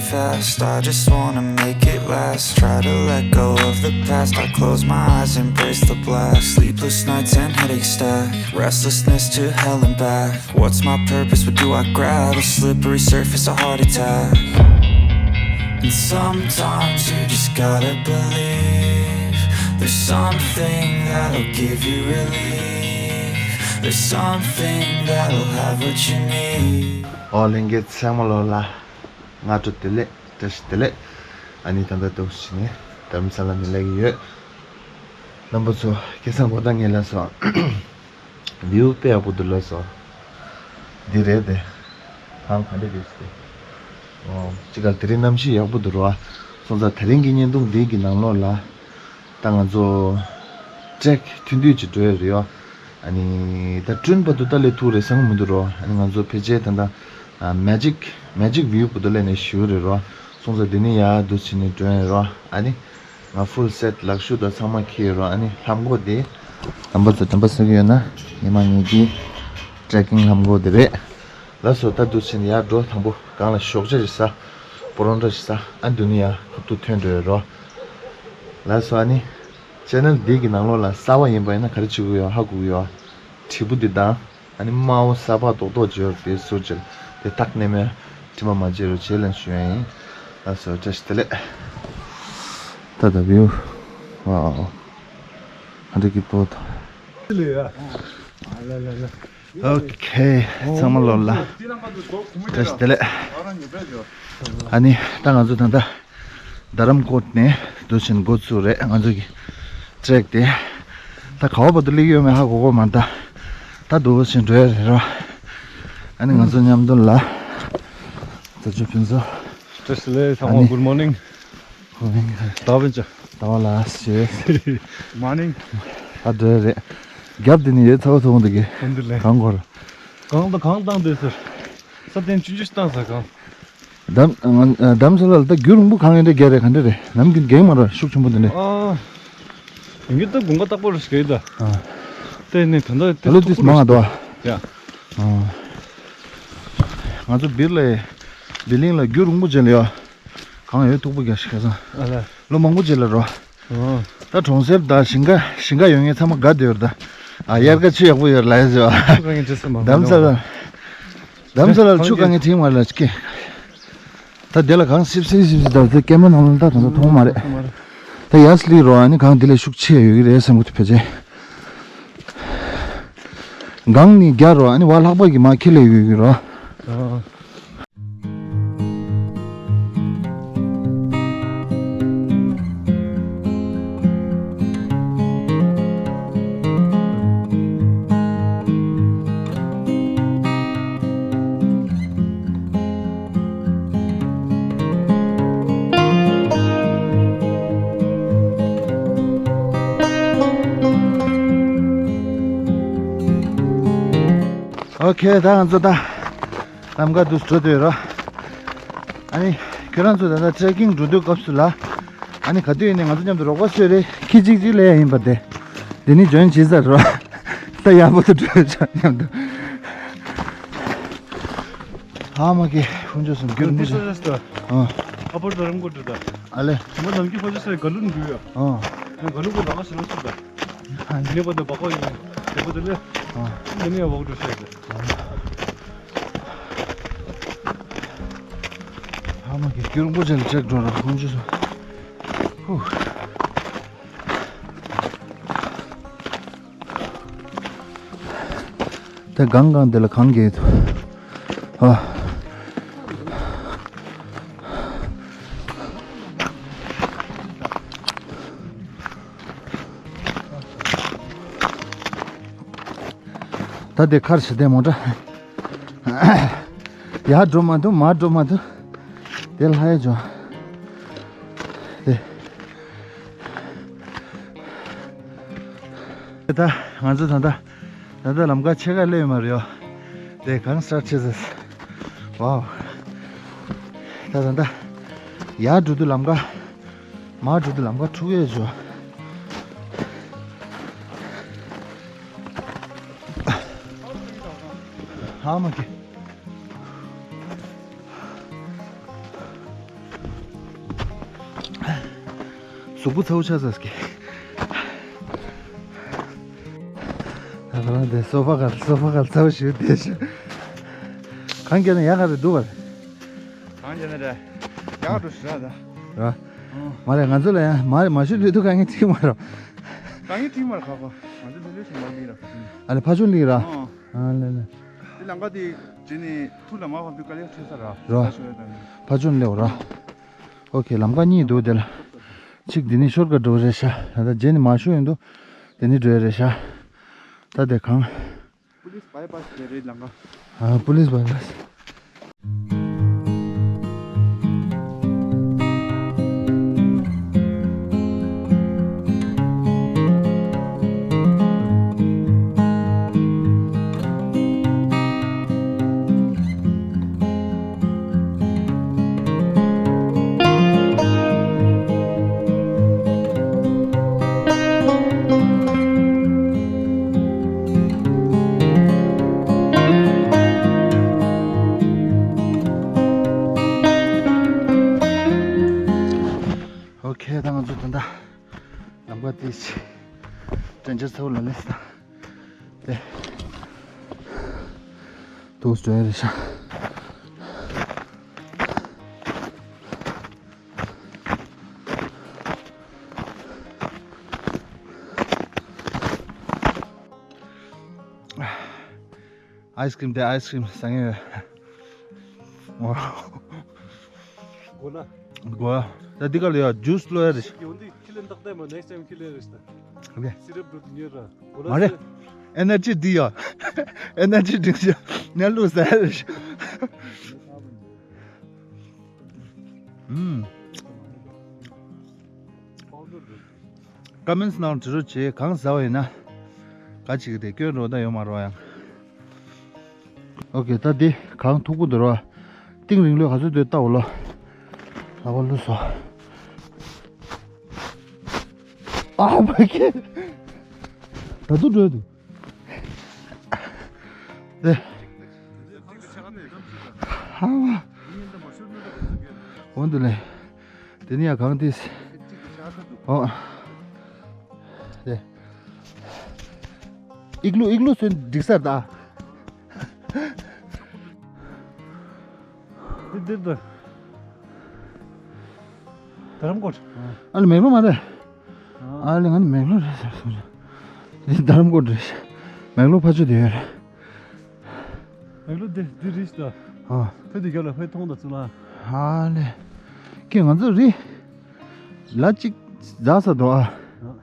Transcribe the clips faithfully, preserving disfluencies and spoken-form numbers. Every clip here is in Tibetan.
fast. I just wanna make it last. Try to let go of the past. I close my eyes, embrace the black. Sleepless nights and headaches stack. Restlessness to hell and back. What's my purpose? What do I grab? A slippery surface, a heart attack. And sometimes you just gotta believe. There's something that'll give you relief. There's something that'll have what you need. ཨོ་ལྷན་རྒྱས་ཚང་མ་ལོ་ལ། སྔ་དྲོ་བདེ་ལེགས། བཀྲ་ཤིས་བདེ་ལེགས། ཨ་ནི་ད་ལྟ་འདུག་ཕྱི་ནས་རྡ་རམ་ས་ལ་ནས་སླེབས་ཀྱི་ཡོད། རྣམ་པ་ཚོ་སྐལ་བཟང་གོ་ཐང་ངེས་ལ་སོ། བིའུ་དཔེ་ཡག་པོ་འདུག་ལ་སོ། འདི་རེད་དེ། ཁང་ག་འདྲ་རེད་ཟེར། ཨོ་ཅི་ག་དེ་རིང་གནམ་གཤིས་ཡག་པོ་འདུག་རོ། སོང་ཙང་དེ་རིང་གི་བརྙན་ཐུང་འདི་གི་ནང་ལོགས་ལ། ད་ང་ཚོ་ཊྲེག་ཐུང་ཐུང་ཅིག་འགྲོ་ཡ་རེད་ཡོ། ཨ་ནི་ད་ཊྲེན་བར་དུ་ད་སླེབས་ཐུབ་རེད་བསམ་གྱི་མི་འདུག་རོ། ཨ་ནི་ང་ཚོ་ཕལ་ཆེར་ད་ལྟ་མེ་ཇིག་མེ་ཇིག་བིའུ་བར་དུ་སླེབས་ནས་བཞུགས་རེད་རོ། སོང་ཙང་འདི་ནས་ཡར་འདུག་ཕྱི་ནས་འགྲོ་ཡ་རོ། ཨ་ནི་ང་ཕུལ་སེཊ་ལག་ཤུབས་དང་ཚང་མ་འཁྱེར་ཡོད་རོ། ཨ་ནི་ལྷམ་གོག་དེ་རྣམ་པ་ཚོ་དྲན་པ་གསོ་གི་ཡོད་ན་ཉི་མ་ངེད་ཀྱི་ཊྲེག་ཀིང་ལྷམ་གོག་དེ་རེད། ལགས་སོ། ད་འདུག་ཕྱི་ནས་ཡར་འགྲོ། དང་པོ་སྒང་ལ་ཞོགས་ཇ་ཞིག་ཟ། པོ་རོན་ཊ་ཞིག་ཟ། ཨ་འདི་ནས་ཡར་ཁ་ཐུག་ཐོན་འགྲོ་ཡ་རོ། ལགས་སོ། ཨ་ནི་ཅེ་ནལ་འདི་གི་ནང་ལོགས་ལ་གསར་པ་ཡིན་པ་ཡིན་ན་ག་རེ་བྱེད་དགོས་ཡོད་ཧ་གོ་གི་ཡོད། དྲིལ་བུ་འདི་དང་ཨ་ནི་དམར་པོ་གསར་པ་རྡོག་རྡོག་བྱས་ཡོད་དེ་ཟུར་བཅད་དེ་ཐག་ནས་མེད་དྲི་མ་མ་བྱེད་རོགས་བྱེད་ལན་ཞུ་ཡ་ཡིན། ལགས་སོ། བཀྲ་ཤིས་བདེ་ལེགས། ད་ད་བིའུ། ཝའོ། ག་འདྲ་གི་པོ་ད། ཨོ་ཁེ། ཚང་མ་ལོ་ལ། བཀྲ་ཤིས་བདེ་ལེགས། ཨ་ནི་ད་ང་ཚོ་ད་ལྟ་རྡ་རམ་ཀོཊ་ནས་འདུག་ཕྱིན་འགོ་ཚུགས་རེད། ང་ཚོ་གི་ཊྲེག་དེ། ད་ག་བ་བར་དུ་སླེབས་ཡོད་མེད་ཧ་གོ་གོ་མ་ད། ད་འདུག་ཕྱིན་འགྲོ་ཡ་རེད་རོ། ཨ་ནི་ང་ཚོ་མཉམ་དུ་ལ། ད་ཅོ་ཕུན་ཚོགས། བཀྲ་ཤིས་བདེ་ལེགས། ཚང་མ། ཨ་ནི། Good morning། ད་བན་ཅ། ད་བ་ལ་ཞེས། Morning། ཨ་འདྲ་རེད། རྒྱབ་དེ་ནི་ཡོད་ཚ་བ་ཚོ་འདུག་གི། ཧོན་དུ་ལེ། གང་གོར། གང་དང་གང་བཏང་དེ་ཟེར། ས་སྟེང་ཆུང་ཆུང་བཏང་ས་གང་། དམ་དམ་ས་ལ་ད་རྒྱུ་རིང་པོ་གང་ཡིན་འདྲ་རྒྱ་རེད་ག་འདྲ་རེད། ནམ་རྒྱུན་རྒྱ་མ་ར་ཤུགས་ཆེན་པོ་འདི་འདྲ། ཨ། ཡིན་གྱི་ད་དགུན་ཁ་རྟག་པར་རེད་ད། ཨ། དེ་ནི་ད་ལྟ་དེ་ལོ་ཐུག་དུས་པོ་མང་རེད། ང་དོ། ཡ། ཨ། ང་ཚོ་བིར་ལ་བི་ལིང་ལ་རྒྱུ་རིང་པོ་ཅན་ལ་ཡོད། གང་ཡོད་ཐུག་པོ་རྒྱ་ཞིག་ཁ་སང་། ཨ་ལ། ལོ་མང་པོ་ཅིག་ལ་རོ། ཨོ། ད་གྲོང་གསེབ་དང་ཞིང་ཁ་ཞིང་ཁ་ཡོད་ངེས་ཚང་མ་དགའ་བསྡད་ཡོད་ད། ཨ་དབྱར་ཁ་ཆུ་ཡག་པོ་ཡོད་ལ་ཡ་ཟེར་བ། ཆུ་གང་ངེས་བྲིས་སུ་མ། དམ་ས་ལ། དམ་ས་ལ་ཆུ་གང་ངེས་བྲིས་མ་ལ་ཅི་ཀེ། ད་དེ་ལ་གང་སིབ་སིབ་སིབ་སིབ་ད་དེ་ཀེ་མ་ནང་ལ་ད་དུང་མཐོང་མ་རེད། ད་ཡ་སི་ལི་རོ་ཨ་ནི་གང་དེ་ལས་ཤུགས་ཆེ་ཡོད་ཀྱི་རེད་བསམ་གི་འདུག་ཕལ་ཆེར། གང་ནི་རྒྱ་རོ་ཨ་ནི་བ་ལྷག་པ་གི་མ་ཁེ་ལས་ཡོད་ཀྱི་རོ། ཨ། ཨོ་ཁེ། ད་ང་ཚོ་ད། ལམ་ཁ་འདུག་འགྲོ་འདོད་རོ། ཨ་ནི་ཁྱོད་རང་ཚོ་ད་ལྟ་ཊེ་རེ་ཀིང་འགྲོ་དུས་སྐབས་སུ་ལ། ཨ་ནི་ག་དུས་ཡིན་ནའི་ང་ཚོ་མཉམ་དུ་རོགས་པ་བྱེད་རེ་ཁྱི་གཅིག་གཅིག་ལས་ཡིན་པ་དེ། འདི་ནི་ཇོ་ཡིན་བྱེད་ས་རོ། ད་ཡག་པོ་དུ་འགྲོ་ཆོག་མཉམ་དུ། ཧ་མ་གི་ཧུན་ཇོ་སུན་གྱུར་མི་འདི་ས་ཨ། ཨ་པར་རྡ་རམ་ཀོཊ་ད། ཨ་ལེ། མ་ནམ་གི་ཧོ་ཇོ་སའི་ག་ལུན་འགྲུ་ཡ། ཨ། ག་ལུན་གོ་ལ་ང་ཤི་ལོ་སུ་ད། ཨ་ནི་པ་ད་བ་ཀོ་ཡིན། དེ་པ་ད་ལེ། ཨ། འདི་ནི་ཡ་བོག་འགྲོ་ཤ་ཡ། ཧ་མ་གི་སྐྱུར་མགོ་ཅན་ལ་ཅེག་འགྲོ་ར་ཁོང་ཅི་སོང་། ཧུ། དེ་གང་གང་དེ་ལ་གང་གས་འདུག་ཨ། ད་དེ་ཁར་ཞི་བདེ་མོ་འདྲ། ཡར་འགྲོ་མ་ཐུབ་མར་འགྲོ་མ་ཐུབ། དེ་ལྷ་ཡ་འགྲོ། དེ། ད་ང་ཚོ་ད་ལྟ་ད་ལྟ་ལམ་ཁ་ཕྱེད་ཀ་སླེབས་ཡོད་མ་རེད་ཡོ། དེ་གང་སི་ཊར་ཊི་བྱེད་ཟེར། ཝའོ། ད་ད་ལྟ་ཡར་འགྲོ་དུས་ལམ་ཁ། མར་འགྲོ་དུས་ལམ་ཁ་འཁྲུག་ཡས་བྱོས། ཧ་མ་གི། གཟུགས་པོ་ཚ་བོ་ཆགས་ཚར་ཀི། ད་ཁོ་རང་དེ་སོ་ཕ་གར་སོ་ཕ་གར་ཚ་བོ་ཞིག་བསྡད་ཤག་གང་རྒྱབ་ན་ཡག་ག་རེ་འདུག་བ། གང་རྒྱབ་ན་རེད། ཡག་འགྲོ་ཞིག་ར་ད། ར། ཨང་། མ་རེད། ང་ཚོ་ལ་ཡང་མ་རེད། མ་ཤོད་ལུས་དུ་གང་ངེས་ཐིག་མ་རོ། གང་ངེས་ཐིག་མ་རོ་ཁ་ཁོ། ང་ཚོ་ལུས་ལུས་ཞིག་མ་ལུས་ར། ཨ་ལེ་ཕ་ཆུང་ལིག་ར། ཨང་། ཨ་ལེ་ལེ། དེ་ལམ་ཁ་དེ་བྱས་ནས་ཐུག་ལ་མ་བབས་དུས་དཀའ་ལས་འཕྲད་ས་ར། ར། ད་ཤོད་ཡ་ད་ནི། ཕ་ཆུང་ལེའོ་ར། ཨོ་ཁེ། ལམ་ཁ་གཉིས་འདུག་དེ་ལ། གཅིག་འདི་ནི་ཤོར་ཀ་འགྲོ་རེད་ཤག་ད་ལྟ་རྗེས་ནི་མ་ཤོར་ཡོང་འདུག་དེ་ནི་འགྲོ་ཡ་རེད་ཤག་ད་དེ་གང་། པུ་ལིས་བྷའི་པཱས་དེ་རེད་ལམ་ཁ། ཨ། པུ་ལིས་བྷའི་པཱས། ཨོ་ཁེ། ད་ང་ཚོ་ད་ལྟ་ལམ་ཁ་དེ་ཅི་དྲན་འཆར་ཚ་བོ་ལ་སླེབས་སོང་། དེ་དུས་འགྲོ་ཡ་རེད་ཤག་ཨའི་སི་ཀྲིམ་དེ་ཨའི་སི་ཀྲིམ་ཟ་ངེས་ཡོད། ཝའོ། དགོས་ན། དགོས། ད་འདི་ག་ལ་ཡ་ཇུས་བླུག་ཡ་རེད། ཡོང་དུས་ཁྱི་ལ་འདག་ལྟ་མ་next time ཁྱི་ལ་རེད་ད། ཨོ་ཁེ། སི་རབ་འགྲོ་དུས་ཉོས་ར། དགོས་ན་མ་རེད། སི་ཨེ་ནར་ཇི་འདི་ཡ། ཨེ་ནར་ཇི་ཌིང་ཡ། ཉལ་ལུགས་ཟ་ཡ་རེད། ཨུམ། ཀོ་མེན་ཊི་ནང་དྲི་རོགས་བྱེད། གང་ཟ་བ་ཡིན་ན། ག་ཅིག་དེ་སྐྱོན་རོ་ད་ཡོད་མ་རོ་ཡང་། ཨོ་ཁེ། ད་འདི་གང་མཐུག་པོ་འདུག་རོ། གཏིང་རིང་ལོས་ག་ཚོད་འདུག་ལྟ་འོ་ལོ། ལག་པ་ལུས་སོ། ཨ་མ་ཁེ། ད་དུ་འགྲོ་འདུག་དེ། ཧ་ཝ། འོན་ཏེ་ལེ། དེ་ནི་ཡ་གང་ཏིས། ཨོ། དེ། ཨིག་ལུ་ཨིག་ལུ་སོན་འགྲིག་སར་ད། འདིར་འདིར་དུ། དྷ་རམ་ཀོཊ། ཨ་ལེ་མེག་ལོ་མ་རེད། ཨ་ལེ་ང་ནི་མེག་ལོ་རེད་ཟེར་སོང་། འདི་དྷ་རམ་ཀོཊ་རེད། མེག་ལོ་ཕ་ཆུ་དེ་ཡོད་རེད། མེག་ལོ་འདི་འདི་རེད་ད། ཨ། ཕེ་དེ་རྒྱབ་ལ་ཕེ་མཐོང་ད་ཚུ་ལ། ཨ་ལེ། ཁྱེད་ང་ཚོ་རི་ལ་གཅིག་འཛག་ས་འདུག་ཨ། ཨ།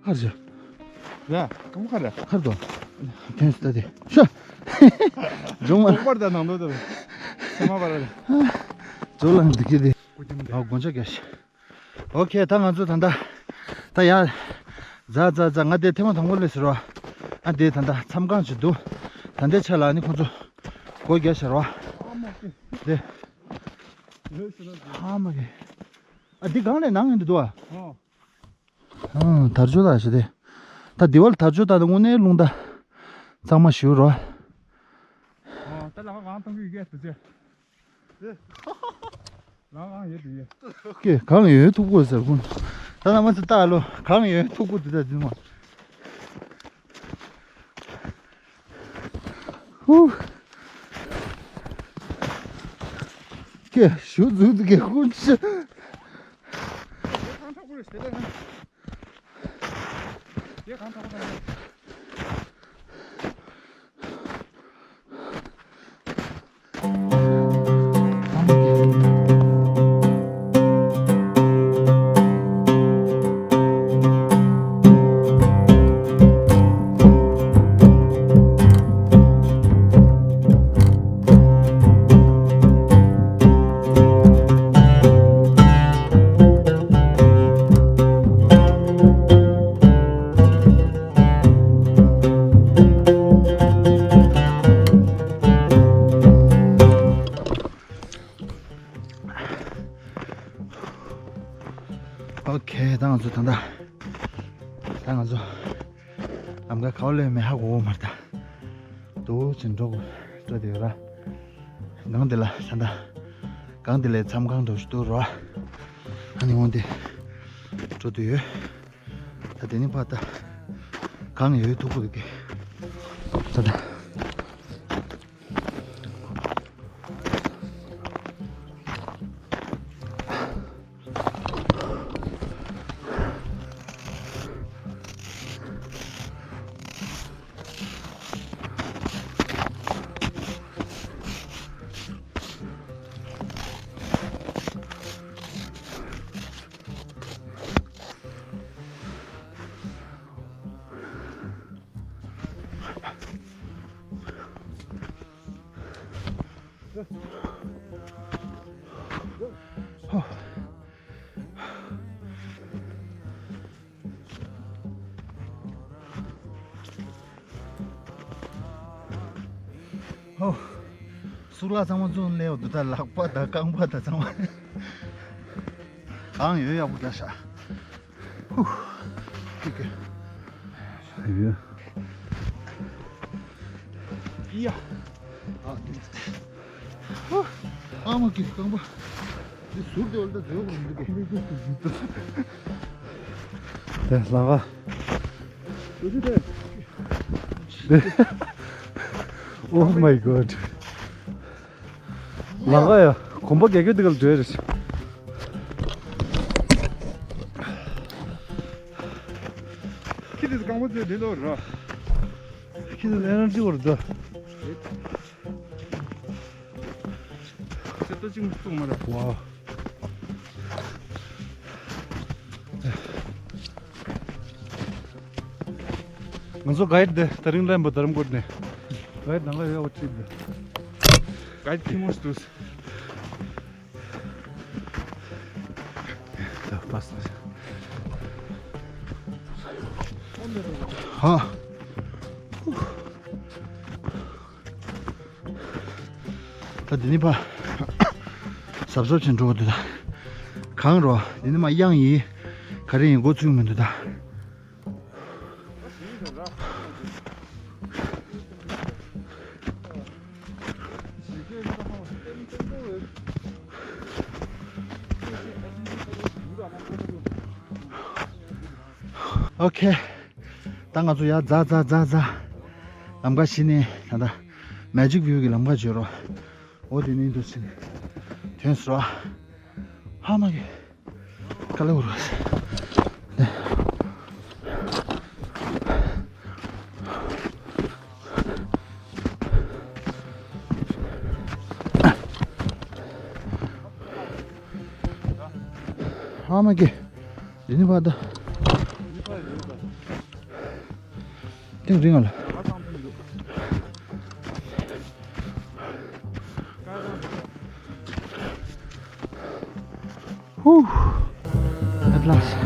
ཁར་ཞོ། ར། ཀམ་ཁ་ར། ཁར་དོ། ཐེན་སི་ཏ་དེ། ཤ། ཇོང་མ། ཀོང་པར་དང་ནང་དོ་དོ། སེ་མ་བ་ར་ར། ཇོ་ལང་འདི་གི་དེ། ཨ་དགོན་ཆ་རྒྱ་ཤ། ཨོ་ཁེ། ད་ང་ཚོ་ད་ལྟ་ད་ཡ། ཛ་ཛ་ཛ། ང་དེ་ཐེངས་མ་དང་པོ་སླེབས་ཟེར་རོ། ཨ་དེ་ད་ལྟ་མཚམས་ཁང་ཅིག་འདུག་ད་ལྟའི་ཆ་ལ་ནི་ཁོང་ཚོ་སྒོ་རྒྱག་ཤར་བ། དེ། ཧ་མ་གི། ཨ་འདི་སྒང་ལས་ནང་ཡིན་འདུག་ཨ། ཨང་། དར་ལྕོག་དང་ཞེ་དེ། ད་དེ་བར་དར་ལྕོག་དང་དངོས་གནས་རླུང་རྟ་གཙང་མ་ཞུ་རོ། ཨ་ད་ལ་གང་ཐང་གི་གས་དུ་ཅེ། ལ་གང་ཡོད་དུ་ཡོད། ཀྱེ་གང་ཡོད་ཐུག་པོ་ཟེར་ཀུན། ད་ལ་མ་ཚི་ལྟ་ལོ་གང་ཡོད་ཐུག་པོ་དུ་ད་དུ་མ། ཧུ། ཀྱེ་ཞུ་འཛུལ་དུ་ཀྱེ་ཀུན་ཅི། ཨོ་ཁེ། ད་ང་ཚོ་ད་ལྟ་ད་ང་ཚོ་ལམ་ཁ་ག་བ་ལས་མེ་ཧ་གོ་མར་ད་དུ་ཅིན་འགྲོ་གོ་འགྲོ་དེ་ར། གང་དེ་ལ་ད་ལྟ་གང་དེ་ལས་མཚམས་ཁང་འགྲོ་ཞུ་དུ་ར། ཨ་ནི་འོང་དེ་ འགྲོ་འདོད་ཡོད། ད་དེ་ནི་ཕར་ད་གངས་ཡོད་མཐུག་པོ་འདུག་གི། ད་ད། ཧོ། གཙུག་ལག་ཚང་མ་བཙོང་སླེབས་འདུག་ད་ལག་པ་དང་རྐང་པ་དང་ཚང་མ། གང་ཡོད་ཡག་པོ་རྒྱག་ཤག་ཧུ། ཀི་ཀི། ཡ། ཨ། ཨ་མ་ཀི་རྐང་པ། འདི་ཟུར་དེ་བ་ལ་ད་འཛོལ་དགོས་མི་འདུག་གས། དེ་ལ་ག Oh my god. ལ་ག་ཡ་གོམ་པ་རྒྱག་རྒྱུ་འདི་ག་ལ་འགྲོ་ཡ་རེད། ཁྱི་དེ་རྐང་པ་ཚོས་འདི་ལོ་ར། ཁྱི་དེ་ཨེ་ནར་ཇི་བར་འདུག་ཚེ་ལྟ་ཅིག་མི་གཏོང་མ་རེད། ཝའོ། ང་ཚོ་གའིཌ་དེ་ད་རིང་ལེན་པ་རྡ་རམ་ཀོར་ནས། གའིཌ་ནང་ལ་ཡོད་པ་ཁྲིད་དེ། གའིཌ་ཁྱི་མོ་ཞིག་འདུག་ད་པ་ས། ཧ། ད་འདི་ནི་ཕ། གཟབ་གཟབ་བྱས་འགྲོ་གི་འདུག་ད། གངས་རོ། འདི་ནི་མ་གཡང་ཡིན། ག་རེ་ཡིན་འགོ་ཚུགས་མི་འདུག་ད། ཨོ་ཁེ། ད་ང་ཚོ་ཡར་འཛེགས་འཛེགས་འཛེགས་འཛེགས། ལམ་ཁ་གཞི་ནས་ད་ལྟ་མེ་ཇིག་བིའུ་གི་ལམ་ཁ་བརྗོད་རོགས། འོ་དེ་ནས་འདུག་ཟེར་ནས་ཐོན་སོང་། ཧ་མ་གི། དཀའ་ལས་འོར་བ་ཟེར། ཧ་མ་གི། འདི་ནི་བར་ད། ཐེངས་རིང་ང་ལ། ཧུ། At last.